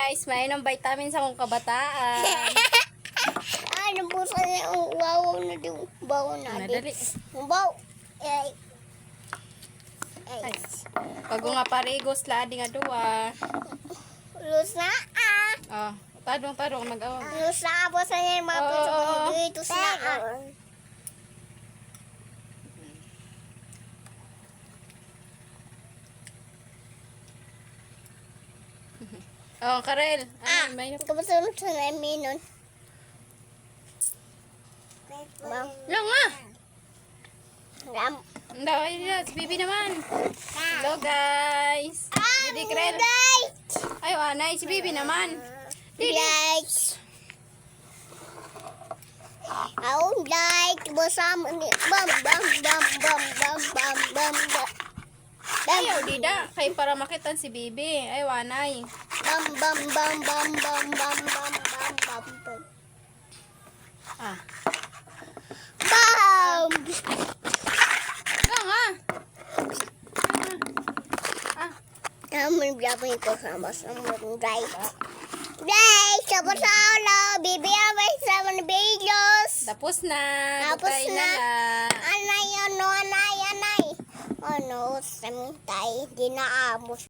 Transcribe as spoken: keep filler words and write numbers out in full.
Guys, mainom vitamins akon kabataan. Ay, nabusan na, oh, wow na daw. Baw na, di. Madali. Baw. Ay. Ay. Ay. Pag nga parigos la, adi nga duwa. Lus na, ah. Oh, tadong, tadong, mag-awa. Lus na, busan niya yung mga pito. Lus na, ah. Oh, Karel. Ah, ano, may kapasunod sa namin nun. Lang ah. Ram. Ang dami nila, si Bibi naman. Hello, guys. Ah, Bibi Krel. Guys. Ay, wa, nay, si Bibi naman. Didi. Guys. Aw, like, basta mo ni, bam, bam, bam. Ayaw, dida. Kay para makita si Bibi. Ay, wa, nay. Bam, bam, bam. Ah. Bam! Bang, ah! Ah. Naman biya ko ito sa mas ang guys. Guys, tapos na ako. Bibi, abay sa mga videos. Tapos na. Tapos na. Anay, ano, anay, anay. Ano, samintay, di na amos.